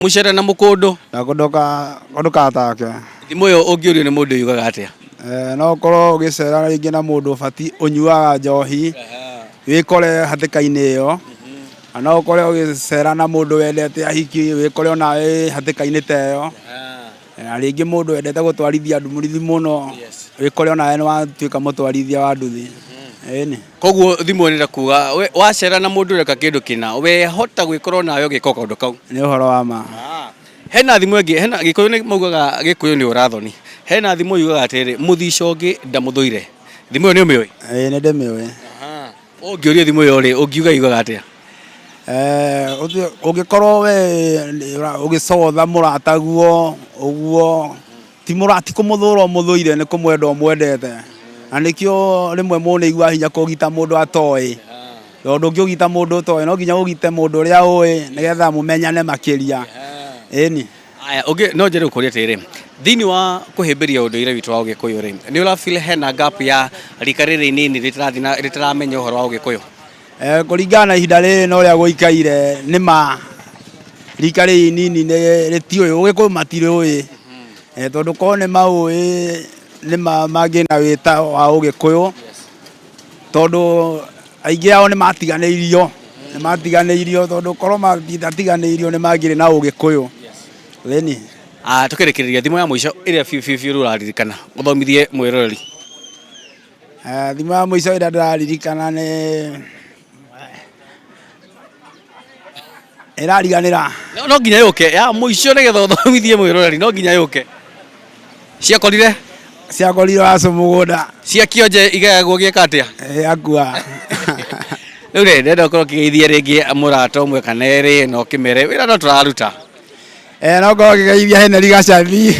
Mũcere na mũkũndũ. Na ndũgatake. Thimũ ĩyo ũngĩũrio nĩ mũndũ yugaga atĩa? No ũkorwo ũgĩcera rĩngĩ na mũndũ ũbatiĩ ũnyuaga njohi, wĩkore hatĩka-inĩ ĩyo. Na no ũkore ũgĩcera na mũndũ wendete ahiki, wĩkore onawe wĩ hatĩka-inĩ ta ĩyo. Na rĩngĩ mũndũ wendete gũtwarithia nduthi mũno, wĩkore onawe nĩ watuĩka mũtwarithia wa nduthi. Ĩni. Koguo thimũ ĩno ĩrenda kuga we wacera na mũndũ ũreka kĩndũ kĩna, we hota gwĩkora onawe ũgĩka kaũndũ kau. Nĩ ũhoro wa ma. Hena thimũ ĩngĩ, hena Gĩkũyũ nĩ maugaga Gĩkũyũ nĩ ũrathoni. Hena thimũ yugaga atĩrĩrĩ, mũthica ũngĩ ndamũthũire. Thimũ ĩyo nĩ ũmĩũĩ? Ĩĩ nĩ ndĩmĩũĩ. Ũngĩũrio thimũ ĩyo rĩ, ũngiuga yugaga atĩa? Ũngĩkorwo we ũgĩcotha mũrataguo ũguo, ti kũmũthũra ũmũthũire nĩ kũmwenda ũmwendete. Na nĩkĩo rĩmwe mũndũ nĩ aiguaga hinya kũũgita mũndũ atoĩ. Tondũ ndũngĩũgita mũndũ ũtoĩ, no nginya ũgite mũndũ ũrĩa ũĩ nĩgetha mũmenyane makĩria. Ĩni. Aya, ũngĩ no njere gũkũria atĩrĩrĩ, thĩinĩ wa kũhĩmbĩria ũndũire witũ wa ũgĩkũyũ rĩ, nĩ ũra feel hena gap ya rika rĩrĩ inini rĩtarathiĩ na rĩtaramenya ũhoro wa ũgĩkũyũ? Kũringana na ihinda rĩrĩ na ũrĩa gũikaire nĩ ma rika rĩrĩ inini rĩtiũĩ, ũgĩkũyũ matirũĩ. Tondũ korwo nĩ maũĩ nĩ mangĩ na wĩta wa ũgĩkũyũ, tondũ aingĩ ao nĩ matiganĩirio, nĩ matiganĩirio tondũ korwo matiganĩirio nĩ mangĩrĩ na ũgĩkũyũ. Ĩni. Tũkĩrĩkĩrĩria thimũ ya mũico ĩrĩa biũ biũ biũ ũraririkana ũthomithie mwĩroreri. Thimũ ya mũico ĩrĩa ndĩraririkana nĩ ĩrariganĩra. No nginya yũke ya mũico nĩgetha ũthomithie mwĩroreri, no nginya yũke. Ciakorire? Ciakorire wacũ mũgũnda. Cia kĩonje igayagwo gĩka atĩa? Akua. Rĩu rĩ, ndĩrenda ũkorwo ũkĩgeithia rĩngĩ mũrata ũmwe kana erĩ na ũkĩmere wĩra no tũraruta. No ngorwo ngĩgeithia Henry Gacathi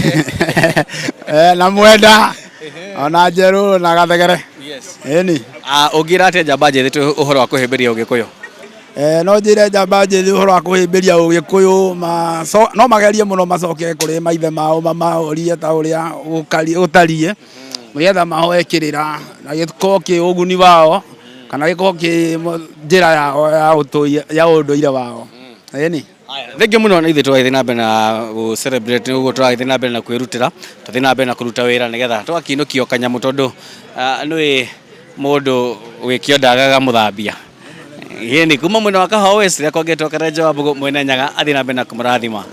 na Mwenda ona Njerũ na Gathegere. Ĩni. Ũngĩra atĩa njamba njĩthĩ ũhoro wa kũhĩmbĩria ũgĩkũyũ? No njĩre njamba njĩthĩ ũhoro wa kũhĩmbĩria ũgĩkũyũ, no magerie mũno macoke kũrĩ maithe mao mamaũrie ta ũrĩa gũtariĩ, nĩgetha mahoe kĩrĩra na gĩkorwo kĩ ũguni wao kana gĩkorwo kĩ njĩra yao ya ũndũire wao. Ĩni. Thengiũ mũno na ithuĩ tũragĩthiĩ na mbere na gũ celebrate ũguo tũragĩthiĩ na mbere na kwĩrutĩra, tũthiĩ na mbere na kũruta wĩra nĩgetha tũgakĩinũkio kanyamũ tondũ nĩũĩ mũndũ wĩ kĩo ndagaga mũthambia. Ĩni kuma mwena wa Kahawa West, rĩakwa ngĩtwo Karenjo wa Mbũgũ Mwene Nyaga athiĩ na mbere na kũmũrathima.